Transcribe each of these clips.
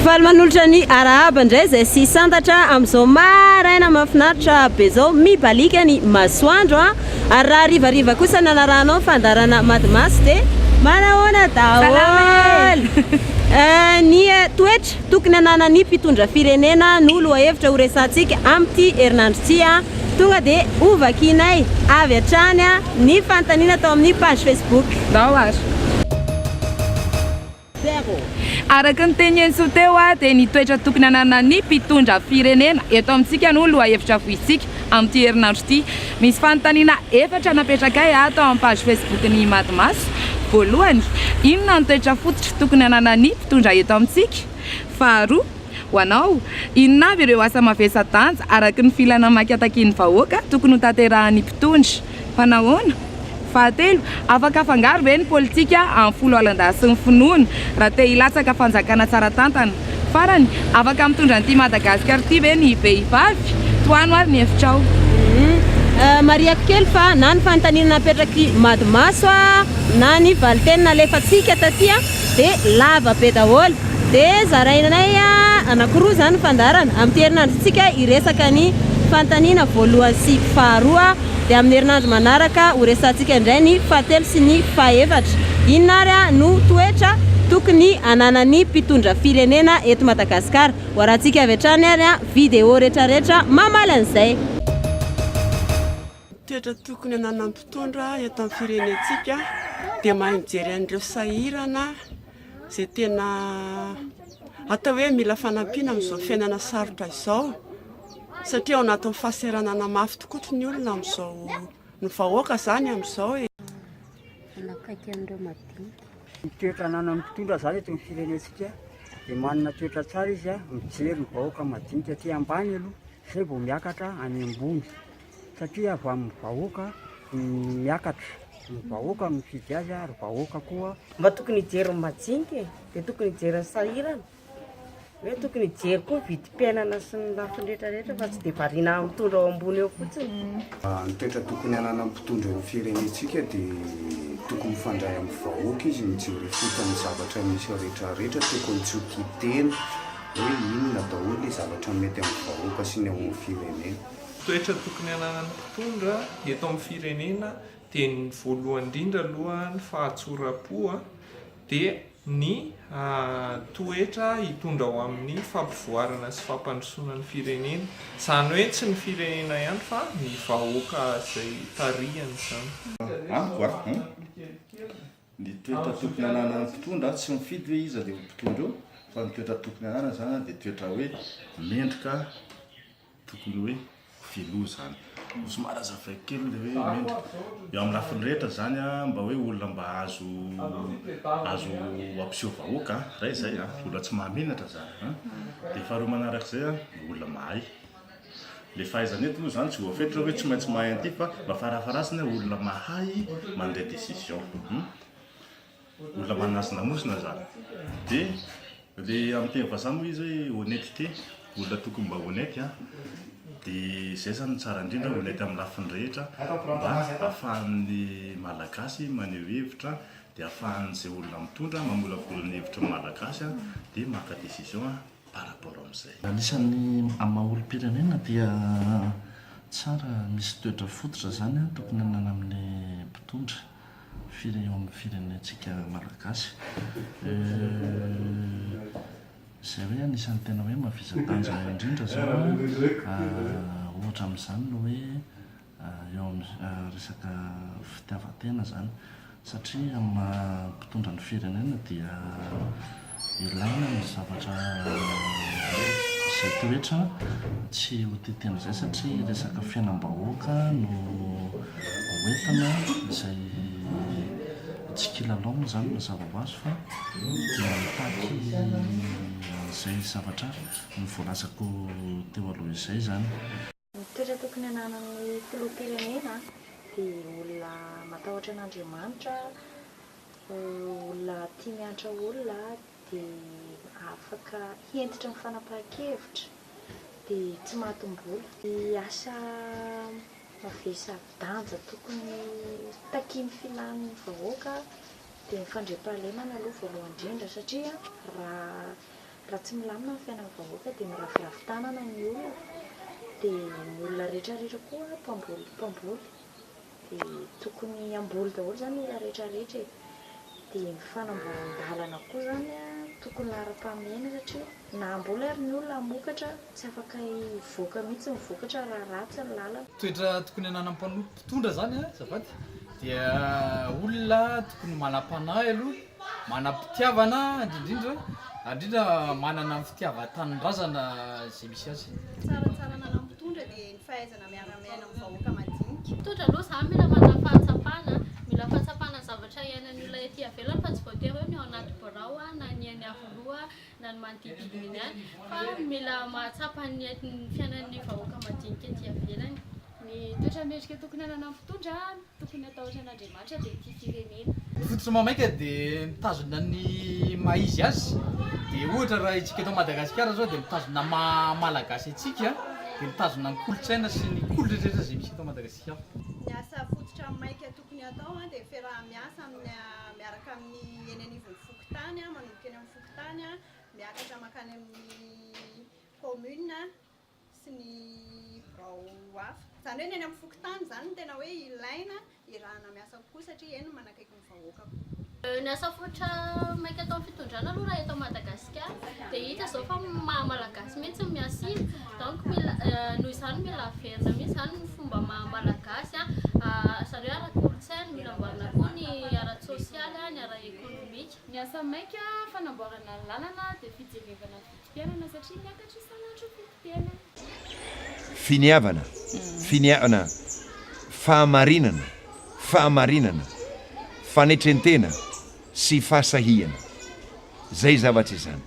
Faly manolotra ny arahaba indray izay sy santatra amin'izao maraina mahafinaritra be izao mibaliaka ny masoandro a! Ary raha harivariva kosa no anarahanao ny fandaharana Madimaso dia manahoana daholo! Ny toetra tokony ananan'ny mpitondra firenena no lohahevitra horesahantsika amin'ity herinandro ity a! Tonga dia hovakianay avy hatrany ny fanontaniana tao amin'ny page Facebook. Ndao ary. Araka ny teny Hensoa teo dia ny toetra tokony ananan'ny mpitondra firenena eto amintsika no lohahevitra voizintsika amin'ity herinandro ity. Misy fanontaniana efatra napetrakay ato amin'ny page Facebook-n'ny Madimaso. Voalohany, inona ny toetra fototra tokony ananan'ny mpitondra eto amintsika? Faharoa, Ho anao, inona avy ireo asa mavesa-danja araka ny filana maika takian'ny vahoaka tokony hotanterahan'ny mpitondra? Fa nahoana? Fahatelo, afaka afangaro ve ny politika amin'ny foloalindahy sy ny finoana raha te hilatsaka fanjakana tsara tantana? Farany, afaka mitondra an'ity Madagasikara ity ve ny vehivavy? Tohano ary ny hevitrao. Marihako kely fa na ny fanontaniana napetrak'i Madimaso na ny valinteny nalefantsika taty dia lava be daholo. Dia zarainay anankiroa izany ny fandaharana. Amin'ity herinandro ity tsika hiresaka ny fanontaniana voalohany sy faharoa. Dia amin'ny herinandro manaraka ho resahantsika indray ny fahatelo sy ny fahefatra. Inona ary no toetra tokony hananan'ny mpitondra firenena eto Madagasikara? Ho arahantsika avy hatrany ary vidéo retraretra mamaly an'izay. Toetra tokony hananan'ny mpitondra eto amin'ny firenentsika dia mahay mijery an'ireo sahirana izay tena atao hoe mila fanampiana amin'izao fiainana sarotra izao. Satria ao anatin'ny fahasahiranana mafy tokoa ny olona amin'izao, ny vahoaka izany amin'izao e. Manakaiky an'ireo madinika. Ny toetra ananan'ny mpitondra izany eto amin'ny firenentsika dia manana toetra tsara izy, mijery ny vahoaka madinika aty ambany aloha izay vao miakatra any ambony satria avy amin'ny vahoaka no miakatra, ny vahoaka no mifidy azy ary vahoaka koa. Mba tokony hijery ny majinika e, dia tokony hijery ny sahirana. Hoe tokony hijery koa ny vidim-piainana sy ny lafiny rehetra rehetra fa tsy dia variana mitondra ao ambony eo fotsiny. Ny toetra tokony hananan'ny mpitondra eo amin'ny firenentsika dia tokony mifandray amin'ny vahoaka izy, mijery ifotony ny zavatra misy rehetra rehetra, tokony tsy ho tia tena hoe inona daholo ilay zavatra mety amin'ny vahoaka sy ny ao amin'ny firenena. Toetra tokony hananan'ny mpitondra eto amin'ny firenena dia ny voalohany indrindra aloha ny fahatsoram-po dia ny toetra hitondra ho amin'ny fampivoarana sy fampandrosoana ny firenena. Izany hoe tsy ny firenena ihany fa ny vahoaka izay tarihany izany. Amiko a, ny toetra tokony hananan'ny mpitondra, tsy mifidy hoe iza ilay ho mpitondra eo, fa ny toetra tokony hananana izany dia toetra hoe mendrika Tokony hoe filoha zany. Somary azavaiko kely le hoe mendrika. Eo amin'ny lafiny rehetra zany an, mba hoe olona mba azo azo ampiseho vahoaka an, ray zay an, olona tsy mahamenatra zany an. Dia faharoa manarak'izay an, olona mahay. Le fahaizana eto moa zany tsy voafetra hoe tsy maintsy mahay an'ity fa mba farafaharasiny olona mahay mandray décision. Olona manana hasin-damosina zany. Dia le amin'ny teny vazaha moa izy hoe honnêteté, olona tokony mba honnête an, dia izay zany no tsara indrindra, honnête amin'ny lafiny rehetra mba ahafahan'ny Malagasy maneho hevitra, dia ahafahan'izay olona mitondra mamolavola ny hevitry ny Malagasy an, dia maka décision par rapport amin'izay. Anisan'ny amin'ny maha olom-pirenena dia tsara misy toetra fototra izany tokony hanana amin'ny mpitondra. Firy eo amin'ny firenentsika malagasy. Izay hoe anisan'ny tena hoe mavesa-danja indrindra izao an, ohatra amin'izany ny hoe eo amin'ny resaka fitiavan-tena izany satria amin'ny maha mpitondra ny firenena dia Ilaina ny zavatra izay toetra tsy ho tia tena izay satria resaka fiainam-bahoaka no hoentina izay tsy kilalao moa izany mazava ho azy fa dia mitaky an'izay zavatra voalazako teo aloha izay izany. Ny toetra tokony hananan'ny filoham-pirenena dia olona matahotra an'Andriamanitra, olona tia miantra olona, dia afaka hentitra amin'ny fanapahan-kevitra, dia tsy matim-bola. Ny asa mavesa-danja tokony takian'ny filan'ny vahoaka dia ny fandriampahalemana aloha voalohany indrindra satria raha. Raha tsy milamina ny fiainan'ny vahoaka dia miraviravy tanana ny olona, dia ny olona rehetra rehetra koa mpamboly mpamboly dia tokony hamboly daholo izany ny olona rehetra rehetra e! Dia ny fanamboaran-dalana koa izany an, tokony laharam-pahamehana satria na hamboly ary ny olona hamokatra tsy afaka hivoaka mihitsy ny vokatra raha ratsy ny lalana. Toetra tokony ananan'ny mpanompo mpitondra zany an, azafady, dia olona tokony manam-panahy aloha, manam-pitiavana indrindrindra, ary indrindra manana ny fitiavan-tanindrazana izay misy azy. Tsaratsara ananan'ny mpitondra dia ny fahaizana miara-miaina amin'ny vahoaka madinika. Mpitondra aloha izany mila manana fahatsapana, mila fahatsapana ny zavatra iainan'ny olona ety ivelany fa tsy voatery hoe ny ao anaty birao na ny eny Iavoloha na ny manodidididina eny ihany fa mila mahatsapa ny fiainan'ny vahoaka madinika ety ivelany. Ny toetra mendrika tokony hananan'ny mpitondra, tokony hatahotra an'Andriamanitra dia tia firenena. Ny fototra maha-maika dia mitazona ny maha izy azy, dia ohatra raha isika eto Madagasikara zao dia mitazona maha malagasy antsika, dia mitazona ny kolontsaina sy ny kolo rehetra izay misy eto Madagasikara. Ny asa fototra maika tokony hatao dia fiaraha-miasa amin'ny miaraka amin'ny eny anivon'ny fokontany, manomboka eny amin'ny fokontany, miakatra mankany amin'ny commune sy ny birao hafa. Izany hoe ny any amin'ny fokontany izany no tena hoe ilaina iarahana miasa kokoa satria eny no manakaiky ny vahoaka kokoa. Ny asa fototra maika ataon'ny fitondrana aloha raha eto Madagasikara dia hita izao fa maha malagasy mihitsy ny miasina donc mila noho izany mila averina mihitsy izany ny fomba maha malagasy izany hoe ara-kolontsaina, mila amboarina koa ny ara-tsosialy, ny ara-ekonomika. Ny asa maika, fanamboarana ny lalana dia fijerevana ny vidim-piainana satria miakatra isan'andro ny vidim-piainana. Finiavana, finiavana, fahamarinana, fahamarinana, fanetrentena sy fahasahiana. Zay zavatra izany.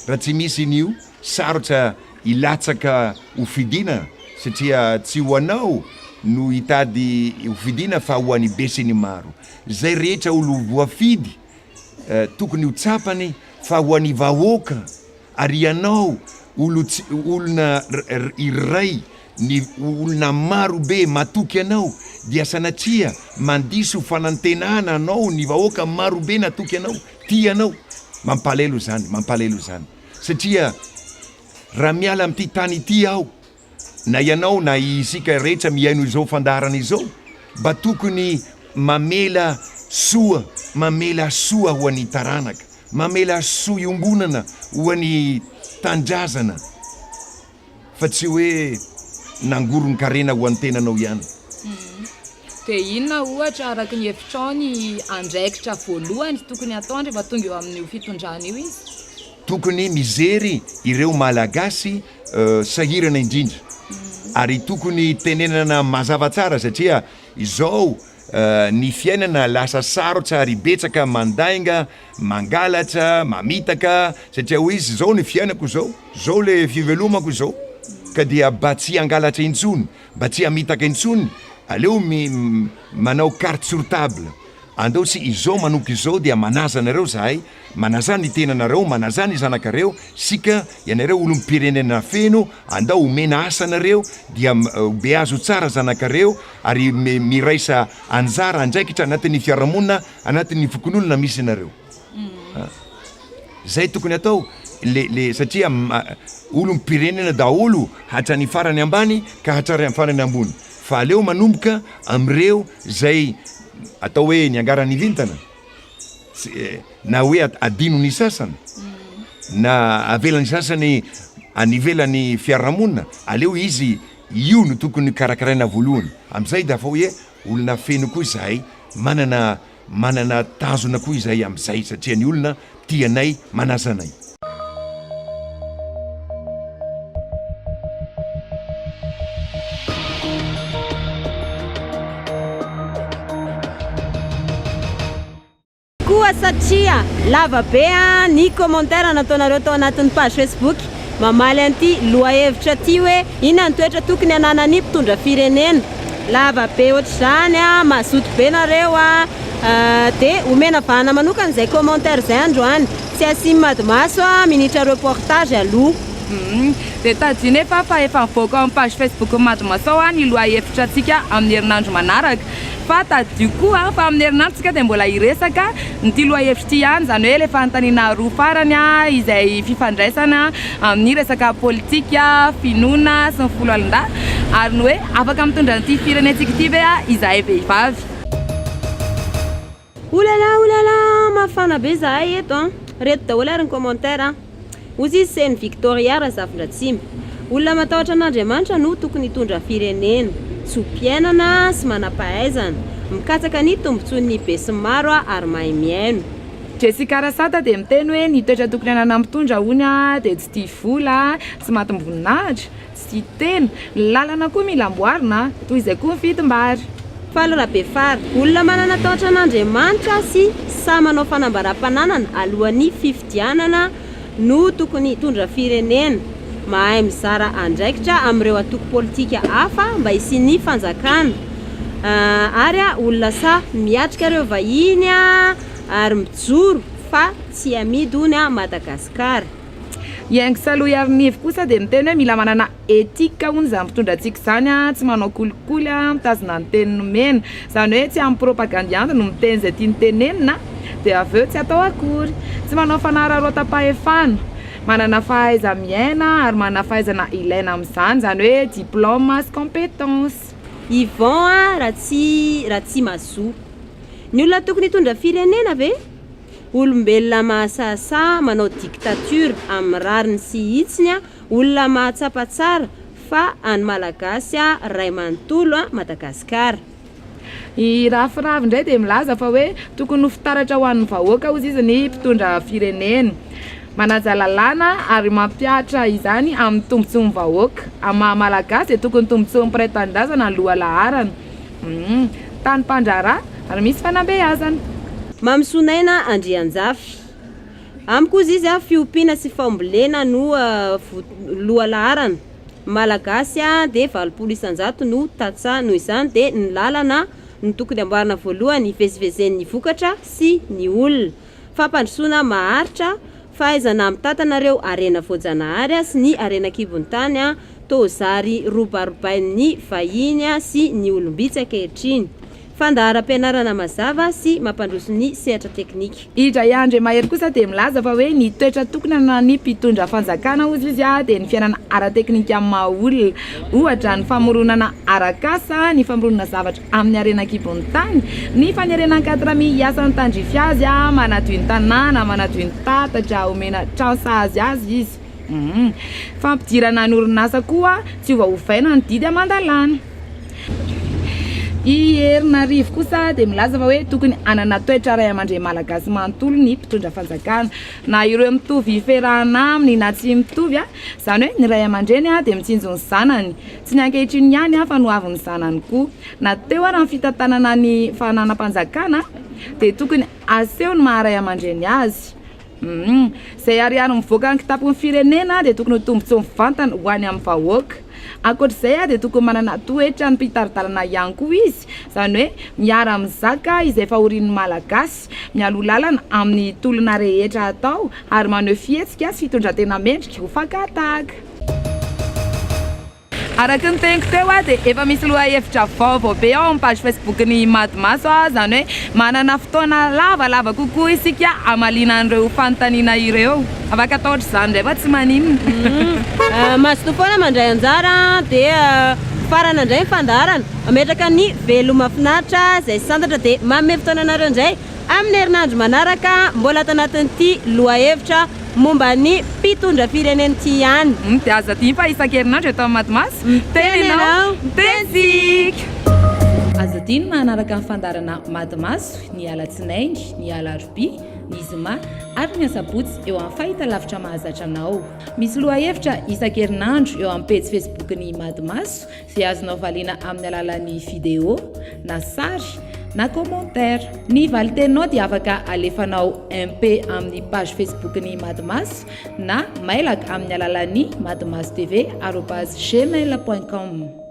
Raha tsy misy an'io, sarotra hilatsaka ho fidiana satria tsy ho anao no hitady ho fidiana fa ho an'ny besinimaro. Zay rehetra olo voafidy tokony ho tsapany fa ho an'ny vahoaka ary ianao olo tsy olona iray ny olona maro be matoky anao dia sanatria mandiso fanantenana anao ny vahoaka maro be natoky anao tia anao mampalelo izany mampalelo izany satria raha miala amin'ity tany ity aho na ianao na isika rehetra mihaino izao fandaharana izao mba tokony mamela soa mamela soa ho an'ny taranaka mamela soa iombonana ho an'ny tanindrazana fa tsy hoe nangoron-karena ho an'ny tenanao ihany. Dia inona ohatra araka ny hevitrao ny andraikitra voalohany tokony hataony rehefa tonga eo amin'io fitondrana io izy? Tokony mijery ireo Malagasy sahirana indrindra ary tokony tenenana mazava tsara satria izao ny fiainana lasa sarotra ary betsaka mandainga, mangalatra, mamitaka satria hoy izy zao ny fiainako zao, zao le fivelomako zao ka dia ba tsy hangalatra intsony, mba tsy hamitaka intsony aleo manao carte sur table, andao tsy izao manomboka izao dia manaza anareo zahay Manaza ny tenanareo, manaza ny zanakareo, sika ianareo olom-pirenena feno, andao omena asa nareo, dia beazo tsara zanakareo, ary miraisa anjara andraikitra anatin'ny fiarahamonina, anatin'ny fokonolona misy anareo. Zay tokony atao, le le satria olom-pirenena daholo hatrany farany ambany ka hatrany farany ambony, fa aleo manomboka amin'ireo zay atao hoe niangaran'ny vintana. na hoe adinon'ny sasany na avelan'ny sasany any ivelan'ny fiarahamonina, aleo izy io no tokony karakaraina voalohany, amizay da fa hoe olona feno koa izahay, manana manana tanjona koa izahay amizay satria ny olona tia anay manaja anay. Koa satria lava be ny commentaire nataonareo tao anatin'ny page Facebook mamaly an'ity lohahevitra ity hoe inona ny toetra tokony hananan'ny mpitondra firenena. Lava be ohatr'izany, mazoto be nareo dia omena vahana manokana izay commentaire izay androany. Tsy asian'i Madimaso minitra reportage aloha. Dia tadidio nefa fa efa mivoaka ao amin'ny page Facebook Madimaso ao ny lohahevitra antsika amin'ny herinandro manaraka. Fa tadidio koa fa amin'ny herinandro tsika dia mbola hiresaka an'ity lohahevitra ity ihany, izany hoe ilay fanontaniana roa farany izay fifandraisana amin'ny resaka politika, finoana sy ny foloalindahy ary ny hoe afaka mitondra an'ity firenentsika ity ve izahay vehivavy. Olala olala mafana be zahay eto an! Reto daholo ary ny commentaire an! Ozy izy Seny Victoria Razafindratsima. Olona matahotra an'Andriamanitra no tokony hitondra firenena. Tso-piainana sy manam-pahaizana. Mikatsaka ny tombotsoan'ny besinimaro ary mahay mihaino. Jessica Rasata dia miteny hoe ny toetra tokony hananan'ny mpitondra hono dia tsy tia vola, tsy matim-boninahitra, tsy tia tena. Ny lalana koa mila amboarina, toy izay koa ny fidim-bary. Faly Rabefara. Olona manana tahotra an'Andriamanitra sy sahy manao fanambaram-pananana alohan'ny fifidianana no tokony hitondra firenena. Mahay mizara andraikitra amin'ireo antoko politika hafa mba hisian'ny fanjakana. Ary olona sahy miatrika ireo vahiny ary mijoro fa tsy amidy hono Madagasikara. I Haingo Salohy Harinivo kosa dia miteny hoe mila manana éthique hono izany mpitondra antsika izany, tsy manao kolikoly, mitazona ny teny nomena. Izany hoe tsy amin'ny propagandy ihany no miteny izay tiany tenenina dia avy eo tsy atao akory. Tsy manao fanararaotam-pahefana. Manana fahaiza-miaina ary manana fahaizana ilaina amin'izany, izany hoe diplôme sy compétence. Yvon Ratsi Ratsimazoa. Ny olona tokony hitondra firenena ve? Olombelona mahasahasaha manao dictature amin'ny rariny sy hitsiny olona mahatsapa tsara fa any Malagasy ray manontolo Madagasikara. I Rafiravy indray dia milaza fa hoe tokony ho fitaratra ho an'ny vahoaka hozy izy ny mpitondra firenena. Manaja lalàna ary mampihatra izany amin'ny tombotsoan'ny vahoaka. Amin'ny maha Malagasy dia tokony tombotsoan'ny mpiray tanindrazana no lohalaharana. Humm. Tany mpandraharaha ary misy fanabeazana. Mamisonaina Andrianjafy. Amiko hozy izy fiompiana sy fambolena no lohalaharana. Malagasy dia 80% no tantsaha noho izany dia ny lalana no tokony amboarina voalohany hivezivezen'ny vokatra sy ny olona. Fampandrosoana maharitra, fahaizana mitantana ireo harena voajanahary sy ny harena an-kibon'ny tany toa zary robarobain'ny vahiny sy ny olom-bitsy ankehitriny. Fandaharam-pianarana mazava sy mampandroso ny sehatra teknika. I Draya Andriamahery kosa dia milaza fa hoe ny toetra tokony ananan'ny mpitondra fanjakana hozy izy dia ny fiainana ara-teknika amin'ny maha olona. Ohatra, ny famoronana arak'asa, ny famoronana zavatra amin'ny harena an-kibon'ny tany, ny fanerena an-katrami hiasa ny tandrify azy, manadio ny tanàna, manadio ny tatatra, omena trano sahazy azy izy. Humm. Fampidirana ny orinasa koa tsy ovaovaina ny didy aman-dalàna. I Herinarivo kosa dia milaza fa hoe tokony hanana toetra ray aman-dreny malagasy manontolo ny mpitondra fanjakana. Na ireo mitovy fiarahana aminy na tsy mitovy, izany hoe ny ray aman-dreny dia mitsinjo ny zanany. Tsy ny ankehitriny ihany fa ny hoavin'ny zanany koa. Na teo ara ny fitantanana ny fananam-panjakana dia tokony aseho ny maha ray aman-dreny azy. Humm. Izay ariary mivoaka ny kitapon'ny firenena dia tokony ho tombontsoa mivantana ho any amin'ny vahoaka. Ankoatra izay dia tokony manana toetra ny mpitari-dalana ihany koa izy, izany hoe miara-mizaka izay fahorian'ny Malagasy, mialoha lalana amin'ny tolona rehetra atao ary maneho fihetsika sy fitondran-tena mendrika ho fakan-tahaka. Araka ny teniko teo dia efa misy lohahevitra vaovao be ao amin'ny page Facebook-n'ny Madimaso, izany hoe manana fotoana lavalava kokoa isika hamaliana an'ireo fanontaniana ireo. Afaka atao ohatr'izany indray fa tsy maninona. Mazotoa foana mandray anjara dia mifarana indray ny fandaharana. Mametraka ny veloma finaritra izay santatra dia manome fotoana anareo indray Amin'ny herinandro manaraka, mbola ato anatin'ity lohahevitra momba ny mpitondra firenena ity ihany. Dia aza adino fa isan-kerinandro eto amin'ny Madimaso, miteny ianao, miteny isika! Aza adino manaraka ny fandaharana Madimaso ny alatsinainy, ny alarobia, ny zoma ary ny asabotsy eo amin'ny fahitalavitra mahazatra anao. Misy lohahevitra isan-kerinandro eo amin'ny pejy Facebook-n'ny Madimaso Izay azonao valiana amin'ny alalan'ny video na sary na commentaire. Ny valin-teninao dia afaka alefanao MP amin'ny page Facebook-n'ny Madimaso na mailaka amin'ny alalan'ny madimasotv arobase gmail point com.